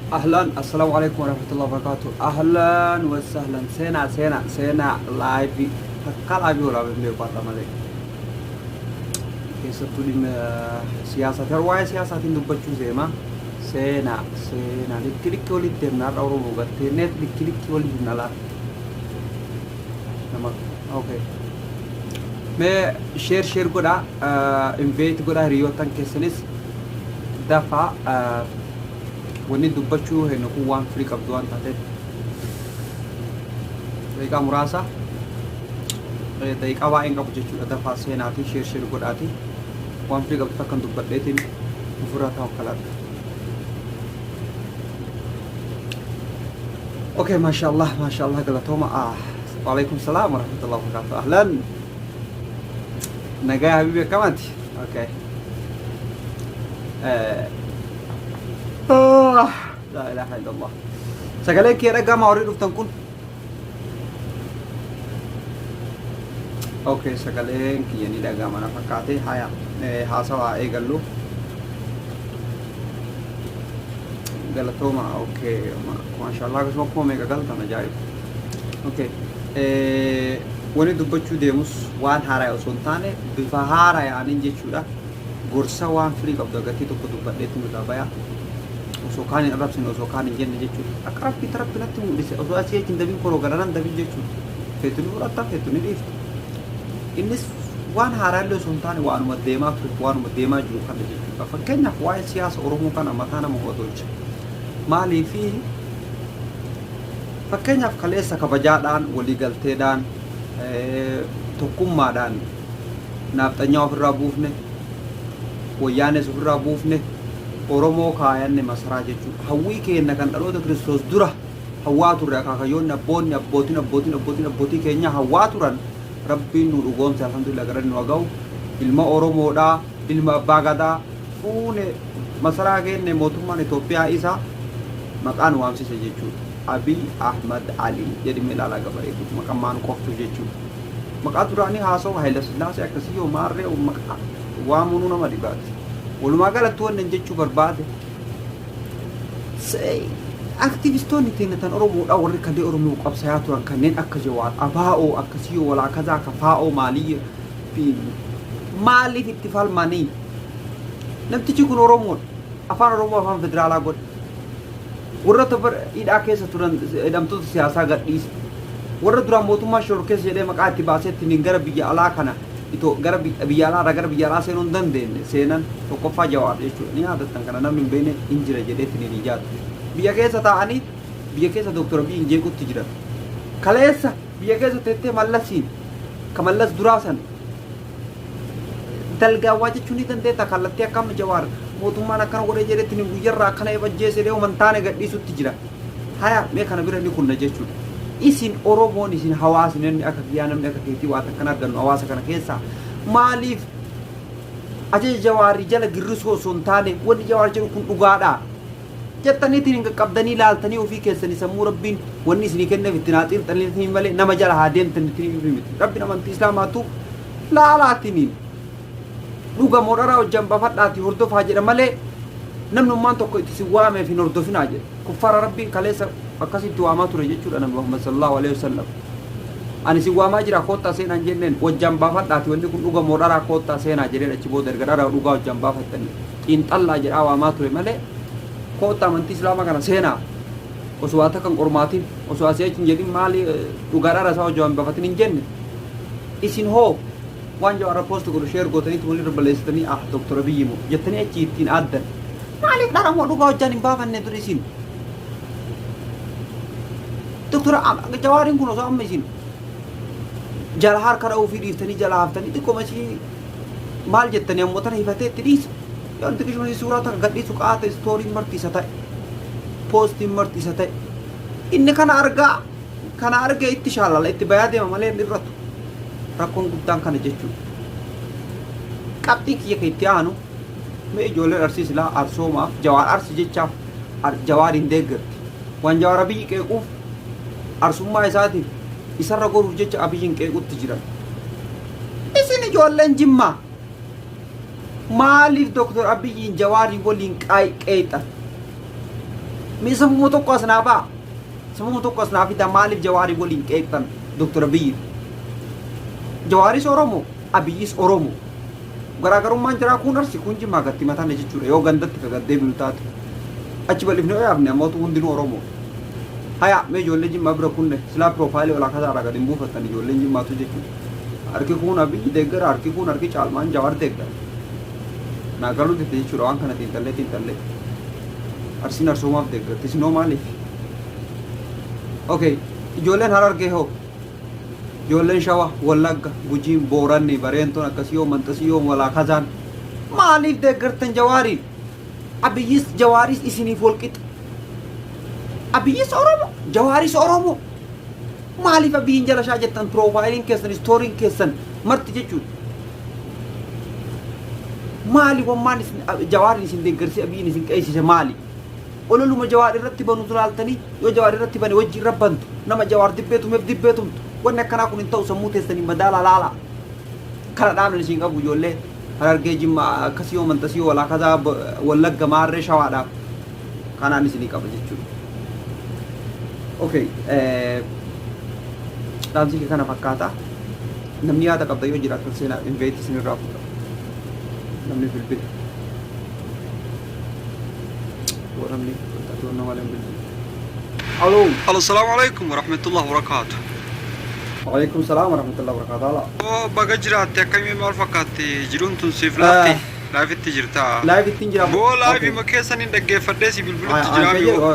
Ahlan, assalamu alaikum warahmatullahi wabarakatuh. Ahlan wa sahlan. Seenaa, seenaa, seenaa live. Takka live waraabee hin beeku har'a malee. Keessattuu dhimma siyaasaa fi waa'ee siyaasaatiin dubbachuu deema. Seenaa, seenaa. Likki likki walitti deemna har'a Oromoo gartee neet likki likki walii himna laata. Nama, okay. Mee share share godhaa, invite godhaa hiriyoottan keessanis dafaa. Wanni dubbachuu hennu kun waan firii qabdu waan taateef daqiiqaa muraasa, daqiiqaa baay'een qabu jechuudha. Dafaa seenaatii share share godhaati, waan firii qabdu takkan dubbadheetiin ofirraa tawakkaladha. Okay, mashallah, mashallah, galatooma. Ah, waalaikum salaam warahmatullahi wabarakatuh. Ahlan. Nagaa habibi, akkamati? Okay. Ah, la ilaha illallah. Sagalee kee dhaga'ama warri dhuftan kun? Okay, sagaleen kiyya ni dhaga'ama na fakkaate. Haya, haasawaa eegallu. Galatooma. Okay, mashallah, akkasuma akkuma meeqa galtan, ajaa'iba. Okay. Wani dubbachuu deemus waan haaraa osoo hin taane bifa haaraa yaaniin jechuudha. Gorsa waan firii qabdu agartii tokko dubbadheetu irraa baya. Osoo kaan hin arrabsine, osoo kaan hin jenne jechuudha. Akka rabbi rabbi natti mul'ise, osoo asii achi hin dabin koroo garanan dabin jechuudha. Feetu ni fudhatta, feetu ni dhiifta. Innis waan haaraa illee osoo hin taane waanuma deemaa ture, waanuma deemaa jiru kana jechuudha. Fakkeenyaaf waa'ee siyaasa Oromoo kana mataa nama hotolcha. Maaliifi, fakkeenyaaf kaleessa kabajaadhaan, waliigalteedhaan, tokkummaadhaan naafxanyaa ofirraa buufne, wayyaanes ofirraa buufne, Oromoo kaayanne masaraa jechuudha. Hawwii keenna kan dhaloota Kiristoos dura hawwaa turre, akaakayyoonni, abboonni, abbootiin abbootiin abbootiin abbootii keenya hawwaa turan, Rabbiin nu dhugoomse. Alhamdulillah, gara nu haga'u. Ilma Oromoodhaa, ilma abbaa gadaa fuune masaraa keenne, mootummaan Itoophiyaa isa maqaan waamsise jechuudha. Abiy Ahmad Ali jedhime ilaalaa gabareetu maqaan maanu qoftu jechuudha. Maqaa duraanii haasa'u Haayila Sillaasee akkasii yoo maarree maqaa waamuunuu nama dhibaati. Walumaa galatti wanni jechuu barbaade, aktivistoonni teenya tan Oromoodha, warri kalee Oromoo qabsayaa turan, kanneen akka Jawaar, Abaa'oo akkasii yoo walaa kazaa kafaa'oo maalii maaliif itti falmanii? Namtichi kun Oromoodha. Afaan Oromoo afaan federaalaa godhe. Warra hidhaa keessa turan, hidhamtoota siyaasaa gadhiise. Warra duraan mootummaa shororkeessa jedhee maqaa itti baasee ittiin gara biyya alaa kana itoo gara biyya alaa irraa gara biyya alaa seenuu hin dandeenye seenan, tokkoffaa Jawaar jechuudha. Ni yaadattan, kana namni hin beekne hin jira jedhee ittiin hin yaadu. Biyya keessa taa'anii biyya keessa Dooktor Abiy hin jeequtti jiran. Kaleessa biyya keessa teettee Mallasiin ka Mallas duraa san dalgaawwaa jechuun ni dandeetta. Kallattii akka amma Jawaar mootummaan akkana godhee jedhetti ni guyyarraa akkana ebajjeese jedhee homan taane gadhiisutti jira. Haya, mee kana bira ni kunna jechuudha. Isin Oromoon, isin hawaasni, namni akka kiyyaa, namni akka keetii waan akkana argannu hawaasa kana keessaa, maaliif ajaja Jawaarii jala girrisuu osoo hin taane, wanni Jawaar jedhu kun dhugaadha jettaniitiin hin qaqqabdanii laaltanii, ofii keessanii sammuu Rabbiin wanni isinii kenneef ittiin haa xiinxalanii malee nama jala haa deemtaniitiin miti. Rabbiin amantii Islaamaatu laalaatiniin dhuga moo dharaa hojjan bafadhaatii hordofaa jedha malee namnummaan tokko itti si waameef hin hordofinaa jedha. Kuffaara Rabbiin kaleessa akkasitti waamaa ture jechuudha Nabi Muhammad sallallahu alaihi wasallam. Ani si waamaa jira, koottaa seenaan jenneen, wajjaan baafadhaati wanni kun dhuga moo dharaa, koottaa seenaa jedheen, achi booda erga dharaa dhugaa wajjaan baafattanii xiinxallaa jedhaa waamaa ture malee, koottaa amantii Islaamaa kana seenaa osoo waa takka hin qormaatin, osoo asii achi hin jedhin, maali dhugaa dhara isaa wajjaan baafatin hin jenne. Isin hoo waan Jawaar post godhu share gootaniitu walirra balleessitanii, ah, Dooktor Abiyyi moo jettanii achi ittiin aaddan. Maaliif dhara moo dhugaa hojjaan hin baafanne ture isin? Doktor Jawaariin kun osoo amma isin jala harka dha'uu fi dhiiftanii jala haftanii xiqqoo isii maal jettanii ammoo tana hifatee itti dhiisa. Yoo xiqqishuma suuraa takka gadhiisu qaata, storyn marti isa ta'e. Postiin marti isa ta'e. Inni kana argaa, kana argee itti shaalala itti bayaa deema malee hin irratu. Rakkoon guddaan kana jechuudha. Qabxiin kiyya kan itti aanu, mee ijoolleen Arsii silaa arsoomaaf Jawaar Arsi jechaaf Jawaariin deeggarti. Waan Jawaar Abiyyi qeequuf, arsummaa isaatiif isarra goruuf jecha Abiyyiin qeequtti jiran. Isin ijoolleen Jimmaa maaliif Dooktor Abiyyiin Jawaarii waliin qeexan? Mee sababuma tokko as naa ba'a. Sababuma tokko as naa fida maaliif Jawaarii waliin qeeqxan Dr. Abiyyi. Jawaaris Oromo, Abiyyis Oromo. Garaagarummaan jiraa kun Arsi kun Jimmaa gatti mataan jechuudha yoo gandatti ka gad deebinu taate. Achi bal'ifnee yoo yaafne ammootu hundinuu Oromo. Haya mee ijoollee Jimmaa bira kunne silaa profile olaa kasaa irraa gad hin buufattan ijoolleen Jimmaatu jechuudha. Harki kuun Abiyyi deeggara harki kuun harki caalmaan Jawaar deeggara. Naa galuu dide jechuudha waan kana xiinxallee xiinxallee. Arsiin Arsoomaaf deeggarti isinoo maaliif? Okay ijoolleen Harargee hoo? Ijoolleen Shawa, Wallagga, Gujiin, Booranni, Bareentoon akkasii yoo Manxasii yoo Walaa Kazaan maaliif deeggartan Jawaariin? Abiyyis Jawaaris isiniif wal qixa. Abiyyis Oromo, Jawaaris Oromo. Maaliif Abiyyiin jala shaa jettan piroofaayiliin keessan, istooriin keessan marti jechuudha. Maali wammaan isin Jawaariin isin deeggarsee Abiyyiin isin qeessise maali? Ololuma Jawaar irratti banu laaltanii yoo Jawaar irratti bane wajji irra bantu nama Jawaar dibbee tumeef dibbee tumtu wanni akkanaa kun hin ta'u sammuu teessanii madaalaa laalaa. Kana dhaabni isin qabu ijoollee Harargee Jimma akkasii yoo manxasii yoo walaa kazaa Wallagga maarree Shawaadhaaf kanaan isinii qaba jechuudha. Okay, dhaamsi kee kana fakkaata. Namni yaada qabda yoo jiraatan seenaa invite isinirraa fuudha. Namni bilbila. Yoo namni to'annoo malee hin bilbilu. Aloo. Alo, salaamu alaikum warahmatullahi wabarakaatu. Waalaikum salaam warahmatullahi wabarakatuh. Ala. Oo, baga jiraatte. Akkamii, maal fakkaatti jiruun tun siif laafti? Live itti jirta? Live ittiin jira. Boo live ma keessan hin dhaggeeffadhee si bilbilutti jiraami yoo.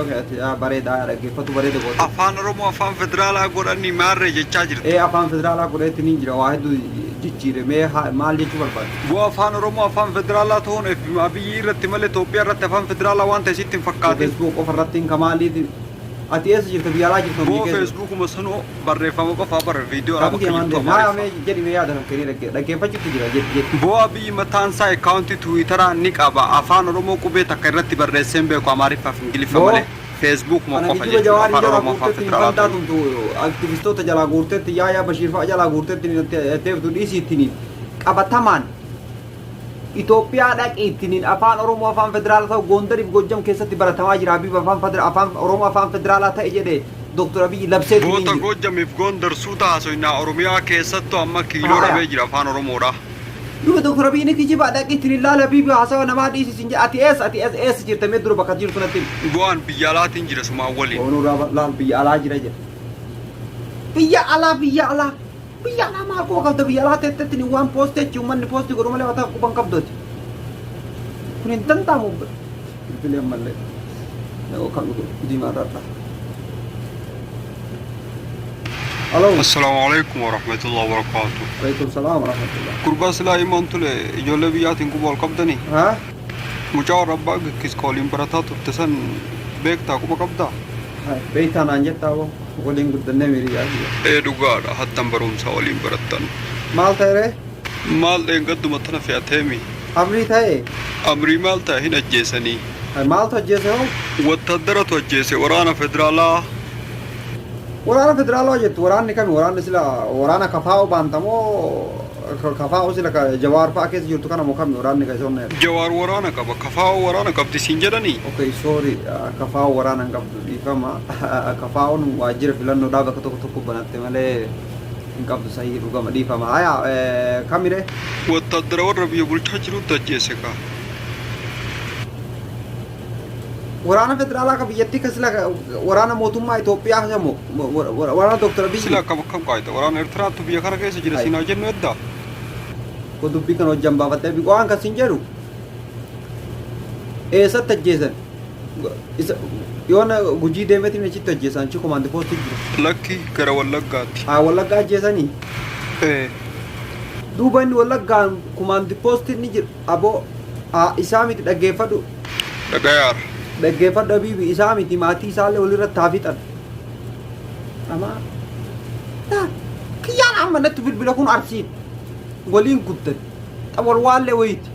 Bareeda dhaggeeffatu bareeda goote. Afaan Oromoo afaan federaalaa godhanii maarree jechaa jirta. Ee, afaan federaalaa godheetti ni jira, waa hedduu jijjiire. Mee maal jechuu barbaadde? Boo, afaan Oromoo afaan federaalaa ta'uun Abiyyi irratti malee Itoophiyaa irratti afaan federaalaa waan ta'e sitti hin fakkaatin. Facebook qofa irratti hin kamaaliiti. Ati eessa jirta? Biyya alaa jirta? Boo biyya keessa? Feesbuukuma sanuu barreeffama qofaa bara viidiyoo Kam bakka deemaan jirtu deema? Haa Amaariffa. mee jedhi, mee yaada kan kennee dhaggeeffachuutti jira, jedhi jedhi. Boo, Abiyyi mataan isaa akkaawuntii Tiwiitaraa ni qaba. Afaan Oromoo qubee takka irratti barreessee hin beeku, Amaariffaaf Ingiliffa Boo malee. Feesbuukuma kana qofa kijiba jechuudha Jawaarii afaan jalaa Oromoo afaan guurtetti hin federaalaa fantaa ta'uun. tumtu aktivistoota jalaa guurtetti Yaayaa Bashiir fa'a jalaa guurtetti deebtu dhiisii qabatamaan Itoophiyaa dhaqi ittiin afaan Oromoo afaan federaalaa ta'u Gondariif Gojjam keessatti baratamaa jira. Habib afaan federaalaa afaan Oromoo afaan federaalaa ta'e jedhe Dr. Abiyyi labsee Boota jira. Gojjamiif Gondar suuta haasofnaa. Oromiyaa keessattuu amma kiiloo dhabee jira afaan Oromoodha. Duba Dr. Abiyyi ni kijibaa, dhaqi ittiin ilaala. Habib haasawa namaa dhiisi sin jedha. Ati eessa, ati eessa eessa jirta? Mee dura bakka jirtu natti himi. Bu'aan biyya alaatiin jira sumaan waliin. Oonuu laal biyya alaa jira jedha. Biyya alaa, biyya alaa. Biyya alaa maal quba qabda? Biyya alaa teettetti ni waan poostii achi uummanni poostii godhu malee mataa quban qabdooti. Kun hin danda'amu. Bilbilee ammallee. Yoo kan diimaa irraa. Aloo. Assalaamu alaikum warahmatullahi wabarakaatu. Alaikum salaam wa rahmatullah. Gurbaa silaa himaan tule ijoollee biyyaatiin quba ol qabdanii? Haa? Mucaa warra abbaa gikkis ka waliin barataa turte san beektaa, quba qabdaa? Beektaa naan jettaa boo waliin guddannee miiriyaa kiyya. Ee, dhugaadha, hattan barumsaa waliin barattan. Maal ta'e ree? Maal, dheengadduma tana fe'ateemi. Amrii ta'e? Amrii maal ta'e, hin ajjeesanii. Maaltu ajjeese hoo? Wattaaddaratu ajjeese, waraana federaalaa. Waraana federaalaa jettu, waraanni kami? Waraanni sila waraana kafaa'oo baantamoo kafaa'oo sila ka Jawaar fa'a keessa jirtu kana moo kami waraanni ka isa? Jawaar waraana qaba, kafaa'oo waraana qabdi siin jedhanii? Okay, sorry, kafaa'oo waraana hin qabdu, dhiifama. Kafaa'oon waajjira filannoodhaa bakka tokko tokko banatte malee hin qabdu, sahii dhugama, dhiifama. Haya, kamire? Wattaaddara warra biyya bulchaa jirutti ajjeese kaa. Waraana federaalaa ka biyyattii ka sila waraana mootummaa Itoophiyaa moo waraana Dr. Abiyyi? Sila akkam akkam qaayita, waraana Eertiraattu biyya kana keessa jira siin haa jennu eddaa? Ko dubbii kana hojjan baafattee waan kan sin jedhu eessatti ajjeesan? Isa yoona Gujii deemeetiin achitti ajjeesan, achi command post jira. Lakki, gara Wallaggaatti. Haa, Wallaggaa ajjeesanii? Ee. Duuba inni Wallaggaan command post ni jira aboo isaa miti, dhaggeeffadhu. Dhagayaara. Dhaggeeffadhu Abiibi, isaa miti, maatii isaallee walirratti haa fixan. Amaa kiyyaan amma natti bilbila kun Arsiin waliin guddan xawalwaallee wayiiti.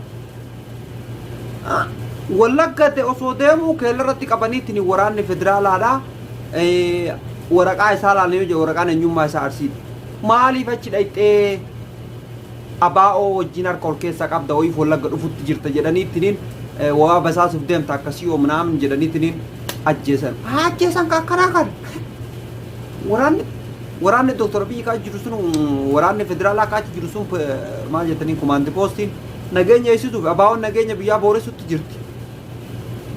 Wallagga ta'e osoo deemuu keella irratti qabaniitiin waraanni federaalaadha. Waraqaa isaa laalanii yoo jedhu waraqaan eenyummaa isaa Arsiidha. Maaliif achi dhayxee abaa'oo wajjin harka ol keessaa qabda wayiif Wallagga dhufutti jirta jedhaniittiniin waa basaasuuf deemta akkasii oo minaamin jedhaniittiniin Ajjeesan. Haa ajjeesan ka akkanaa kana. Waraanni waraanni Dooktar Abiyyi ka achi jiru sun waraanni federaalaa ka achi jiru sun maal jettanii kumaandi poostiin nageenya eegsisuuf abaawoon nageenya biyyaa booressutti jirti.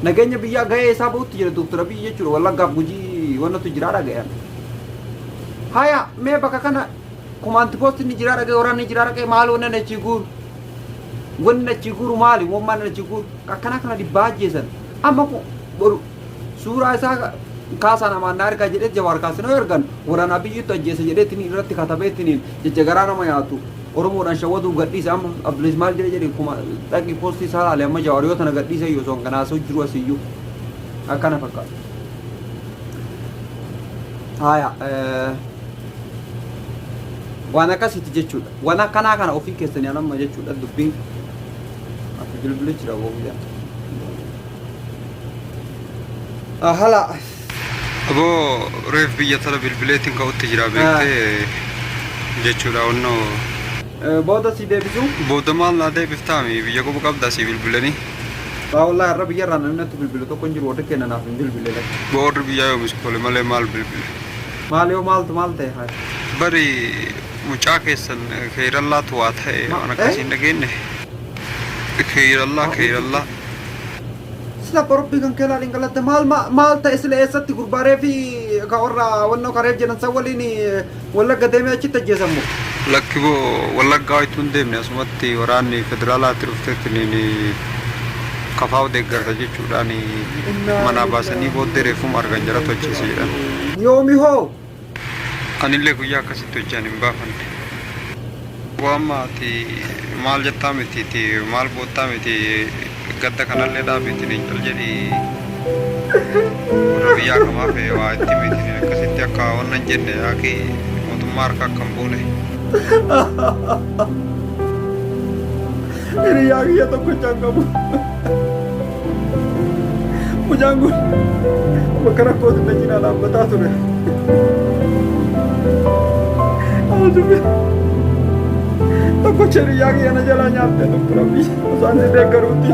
Nageenya biyyaa gahee isaa bahutti jira Dooktar Abiyyi jechuudha. Wallaggaaf Gujii wannatu jiraa dhaga'an. Haya mee bakka kana kumaandi poostiin ni jiraa dhaga'e waraanni jiraa dhaga'e maal wannan achi guuru? Wanni achi guuru maali? Wammaan achi guuru akkanaa kana dhibbaa ajjeesan. Amma boru suuraa isaa kaasaa namaan na ergaa jedhee Jawaar kaasanii ergan waraana Abiyyiitu ajjeese jedheetiin irratti katabeetiin jecha garaa nama nyaatu Oromoodhaan shawwaduuf gadhiise. Amma Abdulis maal jedhe jedhe kuma dhaqi poostii isaa laale. Amma Jawaar yoo tana gadhiise iyyuu osoo kan haasa'u jiru asiyyuu akkana fakkaata. Haaya, waan akkasiiti jechuudha. Waan akkanaa kana ofii keessanii anamma jechuudha dubbiin akka bilbilu jira boobiyaa. Hala. Aboo, reef biyya tana bilbileetiin ka'utti jira beektee jechuudha onnoo. Booda si deebisu. Booda maal naa deebiftaami, biyya quba qabdaa si bilbilanii. Laa wallahi, har'a biyya irraa namni natti bilbilu tokko hin jiru, warri kenna naaf hin bilbile lakki. Boorri biyyaa yoomis kole malee maal bilbile. Maal yoo maaltu maal ta'e haa? Bari mucaa keessan keeyrallaatu waa ta'e waan akkasii hin dhageenye. Keeyrallaa, keeyrallaa. Sila qorobbii kan kee laaliin galatte maal maal ta'e sila? Eessatti gurbaaree fi ka warra wannoo kareef jedhan san waliin Wallagga deemee achitti ajjeesammo? Lakki boo, Wallaggaa wayituu hin deemne, asumatti waraanni federaalaatti dhufteetti kafaa'u deeggarta jechuudhaan manaa baasanii booddee reeffuma argan jaratu ajjeese jedhan. Yoomi hoo? Anillee guyyaa akkasitti hojjaan hin baafanne. Waan ati maal jettaa mitiiti, maal boottaa miti, gadda kanallee dhaabiitiin hin cal jedhi, warra biyyaa kamaa fe'e waa itti mitiin akkasitti akka wanna hin jenne yaaqii mootummaa harka akka hin buune. Hiriyaa kiyya tokkochaan qabu. Mucaan kun bakka rakkootti na cinaa dhaabbataa ture. Asubi tokkocha hiriyaa kiyya na jalaa nyaattee, Doktor Abiy, osoo ani deeggaruuti.